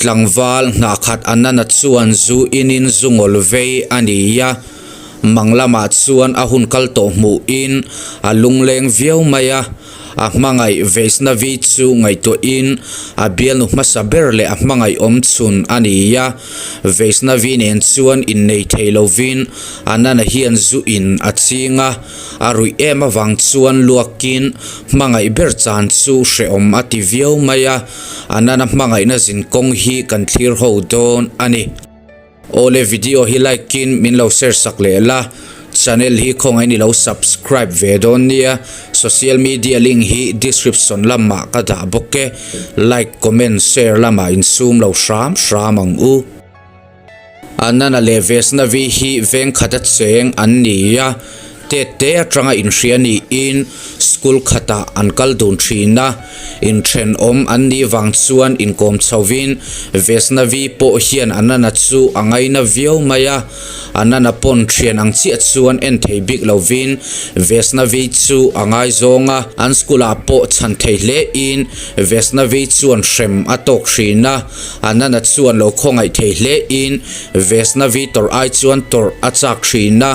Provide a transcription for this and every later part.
Tlangval hnahkhat Anana chuan zu inin zu ngawl vei a ni a, mang lamah chuan a hun kal tawh hmuhin a lungleng viau mai a. A hmangaih Vaishnavi chu ngaihtuahin a bialnu hmasa ber leh a hmangaih awm chhun a ni a. Vaishnavi nen chuan innei thei lovin Anana hian zu in a ching a, a ruih em avang chuan luakin hmangaih ber chan chu hrehawm a ti viau mai a. Anana hmangaihna zin kawng hi kan thlir ho dawn a ni. Awle video hi like in min lo share sak leh la, channel hi khawngaih in i lo subscribe ve dawn nia, social media link hi description lamah ka dah bawk e, like comment share lamah insum lo hram hram ang u. Anana leh Vaishnavi hi veng khata cheng an ni a, tet te atanga inhria niin school khatah an kal dun thin a, inthenawm an nih vang chuan inkawm chhovin Vaishnavi pawh hian Anana chu a ngaina viau mai a, Anana pawn thian ang chiah chuan en thei bik lovin Vaishnavi chu a ngaizawng a, an school ah pawh chhan thei hle in Vaishnavi chuan hrem a tawk thin a. Anana chuan lo khawngaih thei hle in Vaishnavi tawrh ai chuan tawrh a chak thin a,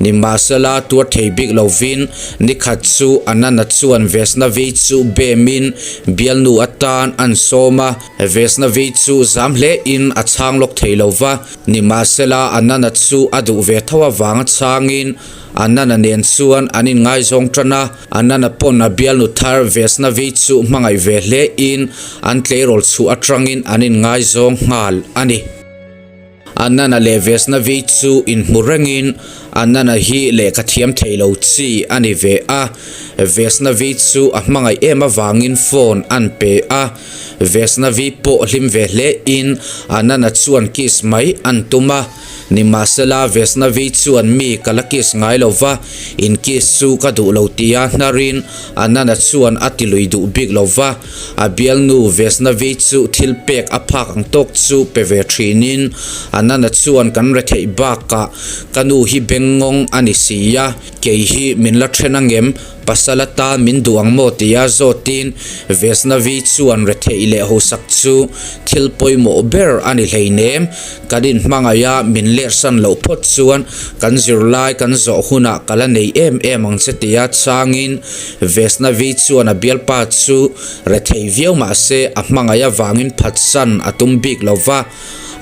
nimahsela tuar thei bik lovin nikhat chu Anana chuan Vaishnavi chu bem in bialnu atan an sawm a, Vaishnavi chu zam hle in a chhang lawk thei lova, nimahsela Anana chu a duh ve tho avanga chhang in Anana nen chuan an inngaizawng tan a, Anana pawn a bialnu thar Vaishnavi chu hmangaih ve hle in an tleirawl chhuah atangin an inngaizawng nghal a ni. Anana leh Vaishnavi chu inhmu rengin Anana hi lehkha thiam thei lo chi a ni ve a, Vaishnavi chu a hmangaih em avangin phone an pe a, Vaishnavi pawh hlim ve hle in Anana chuan kiss mai an tum a. Nimahsela, Vaishnavi chuan mi ka la kiss ngai lo va, in kiss chu ka duh lo tia hnarin Anand-a chuan a ti lui duh bik lo va. A bialnu Vaishnavi chu thil pek a phak ang tawk chu pe ve thinin Anand-a chuan kan retheih bakah ka nu hi bengngawng a ni si a, kei hi min la then angem? Pasal atan min duh ang maw tia zawtin Vaishnavi chuan retheih leh hosak chu thil pawimawh ber a ni hleinem. Kan inhmangaih a, min lerhsan loh phawt chuan kan zirlai kan zawh hunah ka la nei em em ang che tia changin Vaishnavi chuan a bialpa chu rethei viau mahse a hmangaih avangin phatsan a tum bik lo va.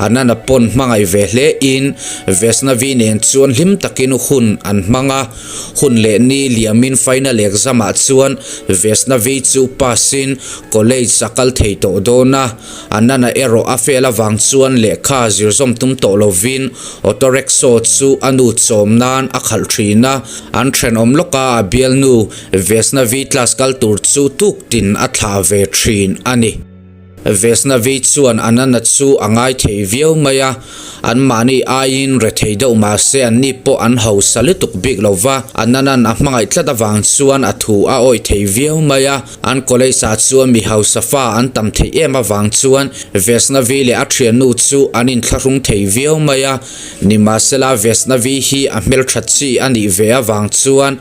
Anana pawn hmangaih ve hle in Vaishnavi nen chuan hlim takin hun an hmang a. Hun leh ni liamin final exam ah chuan Vaishnavi chu pass in college a kal thei tawh dawn a, Anana erawh a fail avang chuan lehkha zirzawm tum tawh lovin auto rickshaw chu a nu chawm nan a khalh thin a, an thenawm lawka a bialnu Vaishnavi class kal tur chu tuk tin a thlah ve thin a ni. Vaishnavi chuan Anana chu a ngai thei viau mai a, anmahni aiin rethei deuh mahse anni pawh an hausa lutuk bik lo va, Anana'n a hmangaih tlat avang chuan a thu a awih thei viau mai a, an college ah chuan mi hausa fa an tam theih em avang chuan Vaishnavi leh a thiannu chu an inthlahrung thei viau mai a, nimahsela Vaishnavi hi a hmeltha chi a nih ve avang chuan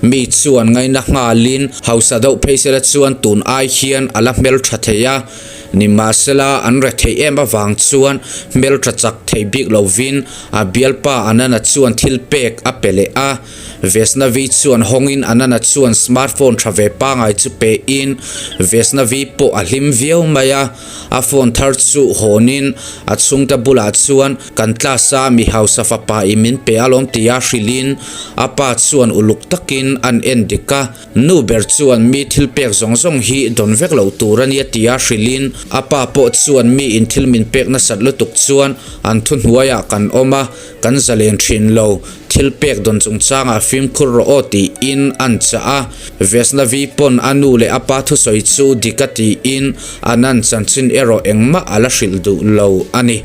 Mi chuan ngaina nghalin hausa deuh phei sela chuan tun ai hian a la hmeltha thei a, nimahsela an re theih em avang chuan hmeltha chak thei bik lovin a bialpa Anana chuan thil pek a pe leh a. Vaishnavi chuan hawngin Anana chuan smartphone tha ve pangai chu pein Vaishnavi pawh a hlim viau mai a. A phone thar chu hawnin a chhungte bulah chuan kan class a mi hausa fapa i min pe alawm tia hrilhin a pa chuan uluk takin an en dik a, nu ber chuan mi thil pek zawng zawng hi dawn vek loh tur a nia tia hrilhin a pa pawh chuan mi in thil min pek nasat lutuk chuan an thuhnuaiah kan awm a, Kan zalen thin lo, thil pek dawn chungchangah fimkhur rawh aw tiin an chah a. Vaishnavi pawn a nu leh a pa thusawi chu dik a tiin Anand chanchin erawh engmah a la hrilh duh lo a ni.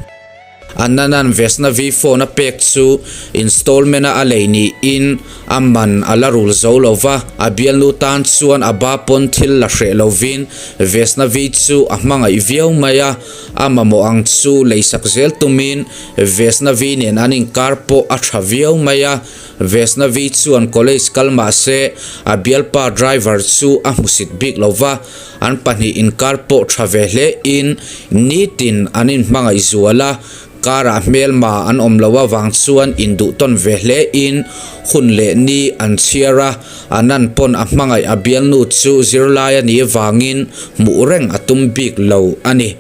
Anand-a'n Vaishnavi phone a pek chu installment a a lei niin a man a la rul zo lo va, a bialnu tan chuan a ba pawn thil la hreh lovin Vaishnavi chu a hmangaih viau mai a, a mamawh ang chu leisak zel tumin Vaishnavi nen an inkar pawh a tha viau mai a, Vaishnavi chuan college kal mah se a bialpa driver chu a hmusit bik lo va, an pahnih inkar pawh tha ve hle in nitin an inhmangaih zual a, Karah hmelma an awm loh avang chuan induh tawn ve hle in hun leh ni an chhiar a, Anand pawn a hmangaih a bialnu chu zirlai a nih vangin hmuh reng a tum bik lo a ni.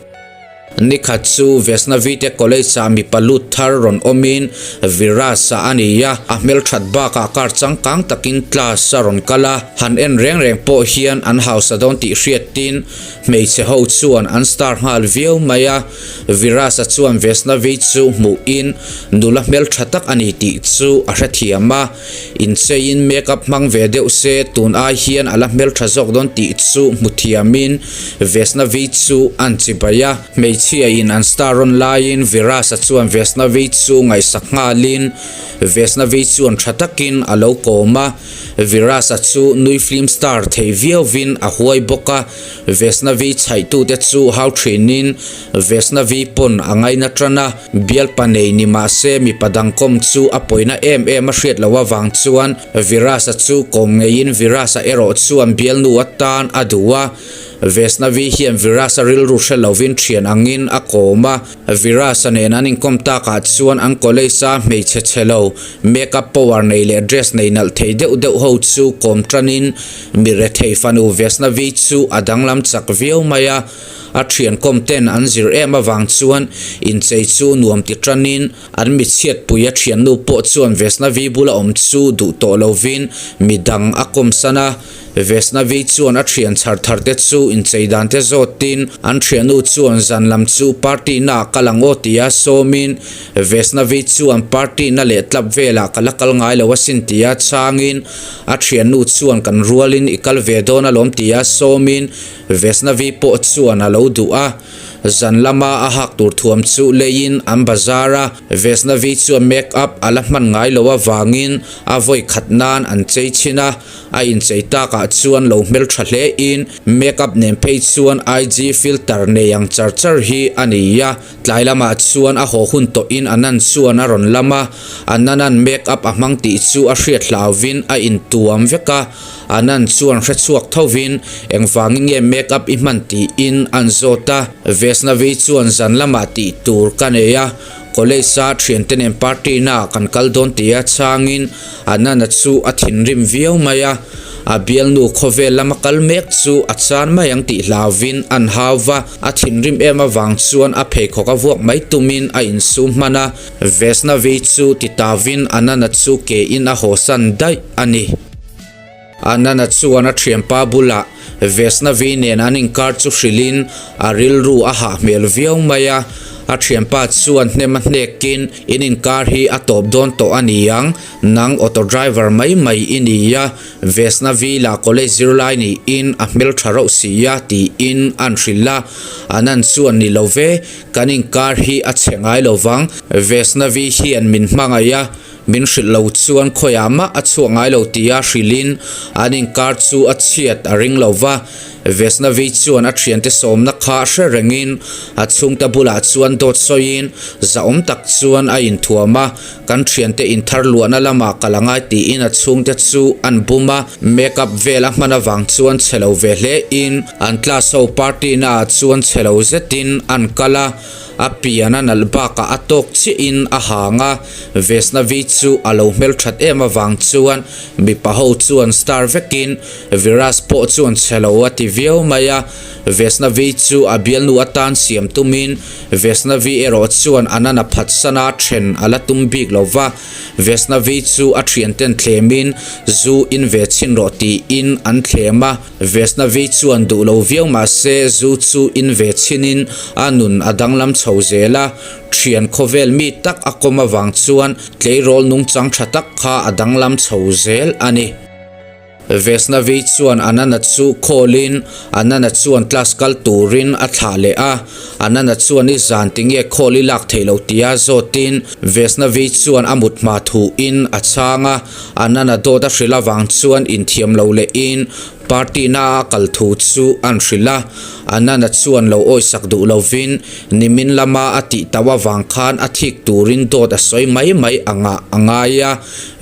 Nikhat chu Vaishnavi te college ah mipa lut thar rawn awmin Viraj-a a ni a, a hmelthat bakah kar changkang takin class a rawn kal a, han en reng reng pawh hian an hausa dawn tih hriatin hmeichhe ho chuan an star nghal viau mai a. Virasa chuan Vaishnavi chu hmuhin nula hmeltha tak a ni tih chu a hrethiam a, incheiin makeup hmang ve deuh se tun ai hian a la hmeltha zawk dawn tih chu hmu thiamin Vaishnavi chu an chibai a. Hmeichhia in an star rawn laiin Virasa chuan Vaishnavi chu ngaihsak nghalin Vaishnavi chuan tha takin a lo kawm a, Virasa chu nui film star thei viauvin a huai bawk a. Vaishnavi chhaihtute chu hau thinin Vaishnavi pawn a ngaina tan a, bialpa nei ni mah se mipa dang kawm chu a pawina em em a hriat loh avang chuan Virasa chu kawm ngeiin Virasa erawh chuan bialnu atan a duh a, Vaishnavi hian Virasa rilru hre lovin thian angin a kawm a, Virasa nen an inkawm takah chuan an college a hmeichhe chhe lo, make up power nei leh dress nei nalh thei deuh deuh ho chu kawm tanin Mi rethei fanu Vaishnavi chu a danglam chak viau mai a, a thian kawm ten an zir em avang chuan inchei chu nuam ti tanin an mi chhiatpui a thiannu pawh chuan Vaishnavi bula awm chu duh tawh lovin midang a kawmsan a. Vaishnavi chuan a thian chhar thar te chu inchei dan te zawtin an thiannu chuan zan lam chu party na ah kal ang aw tia sawmin Vaishnavi chuan party na leh tlap velah ka la kal ngai lo asin tia chhangin A thiannu chuan kan rualin i kal ve dawn alawm tia sawmin Vaishnavi pawh chuan a lo duh a. Zan lama a hak tur thuam chu leiin an bazar a, Vaishnavi chuan make up a la hman ngai lo avangin a vawi khat nan an chei chhin a, a inchei takah chuan lo hmeltha hlein make up nen phei chuan IG filter nei ang char char hi a ni a. Tlai lamah chuan a haw hun tawhin Anand chuan a rawn lam a, Anand-a'n make up a hmang tih chu a hriat hlauvin a intuam vek a, Anand chuan hre chhuak thovin engvangin nge make up i hman tiin an zawt a, Vaishnavi chuan zan lamah tih tur ka nei a, college-a thiante nen party naah kan kal dawn tia chhangin Anand-a chu a thinrim viau mai a. A bialnu khawvel lama kal mek chu a chan mai ang tih hlauvin an hau va, a thinrim em avang chuan a pheikhawk a vuak mai tumin a insum hman a, Vaishnavi chu titavin Anand-a chu ke in a hawsan daih a ni. Anand-a chuan a thianpa bulah Vaishnavi nen an inkar chu hrilhin a rilru a hah hmel viau mai a, a thianpa chuan hnem a hnekin in inkar hi a tawp dawn tawh a ni ang, Nang auto driver mai mai i ni a, Vaishnavi lah college zirlai niin a hmeltha rauh si a tiin an hrilh a, Anand chuan ni lo ve, kan inkar hi a chhe ngai lo vang, Vaishnavi hian min hmangaih a, min hrilh lo chuan khawiah mah a chhuak ngai lo tia hrilhin an inkar chu a chhiat a ring lo va, Vaishnavi chuan a thiante sawmna kha hre rengin a chhungte bulah chuan dawt sawiin zahawm tak chuan a inthuam a, Kan thiante inthar luahna lamah kal a ngai tiin a chhungte chu an bum a, make up vel a hman avang chuan chhe lo ve hle in an class ho party na ah chuan chhe lo zetin an kal a, a pian a nalh bakah a tawk chiah in a hang a, Vaishnavi chu a lo hmelthat em avang chuan mipa ho chuan star vekin Viraj pawh chuan chhe lo a ti viau mai a, Vaishnavi chu a bialnu atan siam tumin Vaishnavi erawh chuan Anand a phatsan a, then a la tum bik lo va. Vaishnavi chu a thianten thlemin zu in ve chhin rawh tiin an thlem a. Vaishnavi chuan duh lo viau mah se zu chu in ve chhinin a nun a danglam chho zel a. Thian khawvel mi tak a kawm avang chuan tleirawl nungchang tha tak kha a danglam chho zel a ni. Vaishnavi chuan Anand chu call-in Anand chuan class kal turin a thlah leh a. Anand chuan i zan tinge call i lak theih loh tia zawtin Vaishnavi chuan a mut hma thuin a chhang a. Anand dawt a hrilh avang chuan inthiam lo lehin Party na a kal thu chu an hrilh a, Anand-a chuan lo awisak duh lovin nimin lama a tih tauh avang khan a thik turin dawt a sawi mai mai angah a ngai a.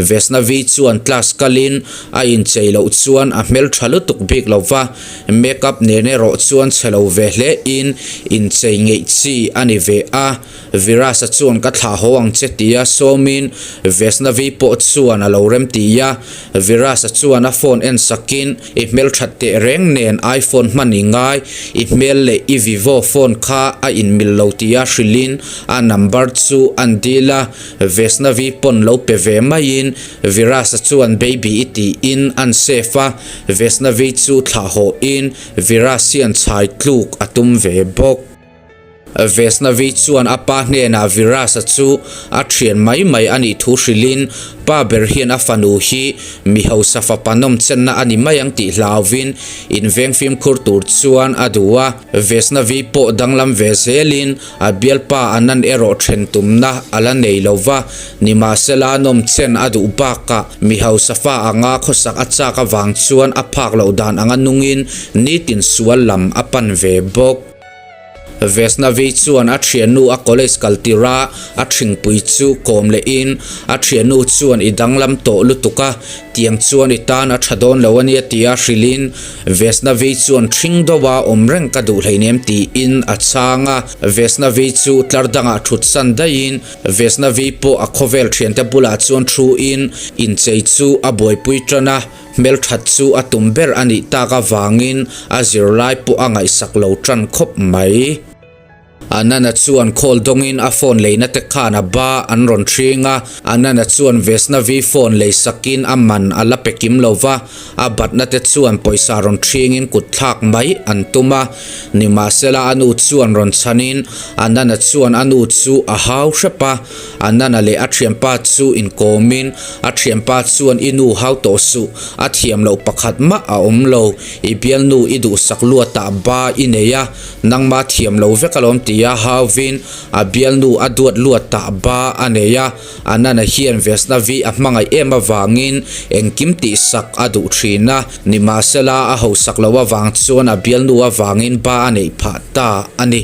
Vaishnavi chuan class kalin a inchei loh chuan a hmeltha lutuk bik lo va, makeup nen erawh chuan chhe lo ve hle in inchei ngeih chi a ni ve a. Virasa chuan ka thlah haw ang che tia sawmin Vaishnavi pawh chuan a lo rem ti a. Virasa chuan a phone en sakin, I hmelthat teh reng nen iPhone hman i ngai, i hmel leh i Vivo phone kha a inmil lo tia hrilhin a number chu an dil a. Vaishnavi pawn lo pe ve maiin Virasa chuan baby i tiin an save a. Vaishnavi chu thlah hawhin Viras hian chhai tluk a tum ve bawk. Vaishnavi chuan a pa hnenah Virasa chu a thian mai mai a nih thu hrilhin pa ber hian a fanu hi mi hausa fapa nawm chenna a ni mai ang tih hlauvin inveng fimkhur tur chuan a duh a. Vaishnavi pawh danglam ve zelin a bialpa Anand erawh then tumna a la nei lo va, nimahsela nawm chen a duh bakah mi hausa fa anga khawsak a chak avang chuan a phak loh dan anga nungin nitin sual lam a pan ve bawk. Vaishnavi chuan a thiannu a college kal tir a, a thingpui chu kawm lehin a thiannu chuan i danglam tawh lutuk a, tiang chuan i tan a tha dawn lo a nia tia hrilhin Vaishnavi chuan thing deuha awm reng ka duh hleinem tiin a chhang a. Vaishnavi chu tlar dangah thut san daihin Vaishnavi pawh a khawvel thiante bulah chuan thuin inchei chu a buaipui tan a. Hmelthat chu a tum ber a nih tak avangin a zirlai pawh a ngaihsak lo tan khawp mai. Anana chuan call dawngin a phone leina te khan a ba an rawn hring a, Anana chuan Vaishnavi phone lei sakin a man a la pe kim lo va, a batna te chuan pawisa rawn hringin kut thlak mai an tum a. Nimahsela a nu chuan rawn chhanin Anana chuan a nu chu a hau hrep a. Anana leh a thianpa chu inkawmin a thianpa chuan i nu hau tawh suh, a thiam loh pakhat mah a awm lo, i bialnu i duhsak luatah ba i nei a, nangma thiam lo vek alawm tia hauvin a bialnu a duat luatah ba a nei a, Anana hian Vaishnavi a hmangaih em avangin engkim tihsak a duh thin a, nimahsela a hausak loh avang chuan a bialnu avangin ba a neih phah ta a ni.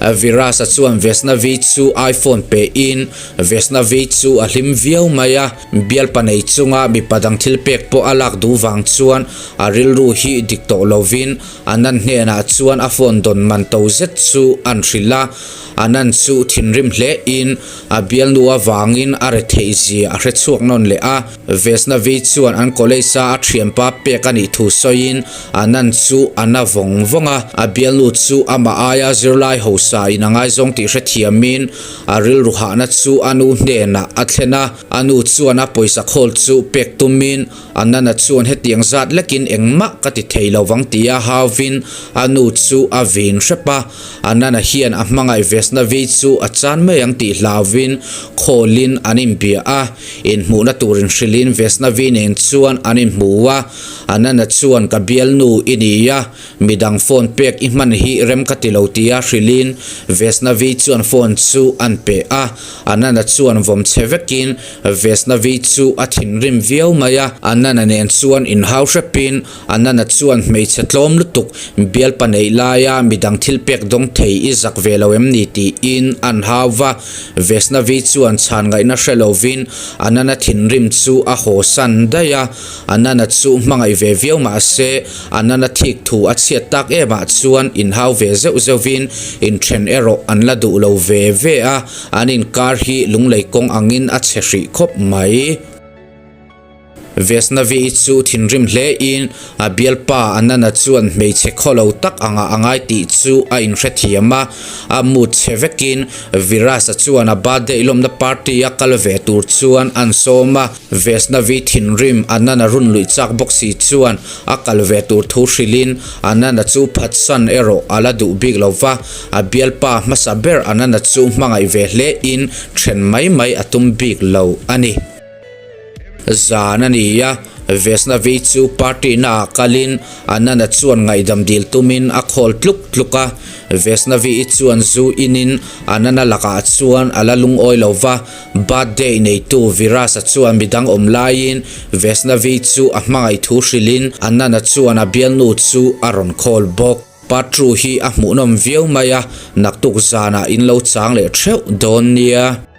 Virasa chuan Vaishnavi chu iPhone pe in Vaishnavi chu a hlim viau mai a, bialpa nei chunga mipa dang thil pek pawh a lak duh vang chuan a rilru hi dik tawh lovin Anand hnenah chuan a phone dawn man to zet chu an hrilh a, Anand chu thinrim hle in a bialnu avangin a retheih zia a hrechhuak nawn leh a. Vaishnavi chuan an college a a thianpa pek a nih thu sawiin Anand chu a na vawng vawng a, a bialnu chu amah aia zirlai hausa in a ngaizawng tih hrethiamin a rilru hahna chu a nu hnenah a thlen a, a nu chuan a pawisa khawl chu pek tumin Anand-a chuan hetiang zat lekin engmah ka ti thei lo vang tia hauvin a nu chu a vin hrep a, Anand-a hian a hmangaih Vaishnavi chu a chan mai ang tih hlauvin khawlin an inbia a, inhmuhna tur inhrilhin Vaishnavi nen chuan an inhmu a. Anana chuan ka bialnu i ni a, midang phone pek i hman hi rem ka ti lo tia hrilhin Vaishnavi chuan phone chu an pe a. Anana chuan vawm chhe vekin Vaishnavi chu a thinrim viau mai a. Anana nen chuan inhau hrepin Anana chuan hmeichhe tlawm lutuk bialpa neih laia midang thil pek dawng thei i zak ve lo em ni tiin an hau va. Vaishnavi chuan chhan ngaihna hre lovin Anana thinrim chu a haw san daih a. Anana chu hmangaih ve viau mah se, Anana thik thu a chhiat tak emah chuan inhau ve zeuh zeuhvin inthen erawh an la duh lo ve ve a, an inkar hi lunglei kawng angin a chhe hrih khawp mai. Vaishnavi-i chu thinrim hlein a bialpa Anana chuan hmeichhe khawlo tak angah a ngai tih chu a inhrethiam a, a mood chhe vekin Viraj-a chuan a birthday lawmna party-a kal ve tur chuan an sawm a. Vaishnavi thinrim Anand-a run luih chak bawk si chuan a kal ve tur thu hrilhin Anand-a chu phatsan erawh a la duh bik lo va, a bialpa hmasa ber Anand-a chu hmangaih ve hlein then mai mai a tum bik lo a ni. Zan a ni a, Vaishnavi chu party naah kalin Anand-a chuan ngaihdam dil tumin a khawl tluk tluk a. Vaishnavi-i chuan zu inin Anand-a lakah chuan a la lungawi lo va, birthday neitu Viraj-a chuan midang awm laiin Vaishnavi chu a hmangaih thu hrilhin Anand-a chuan a bialnu chu a rawn khawl bawk. Patru hi a hmuhnawm viau mai a, naktuk zanah in lo chang leh theuh dawn nia.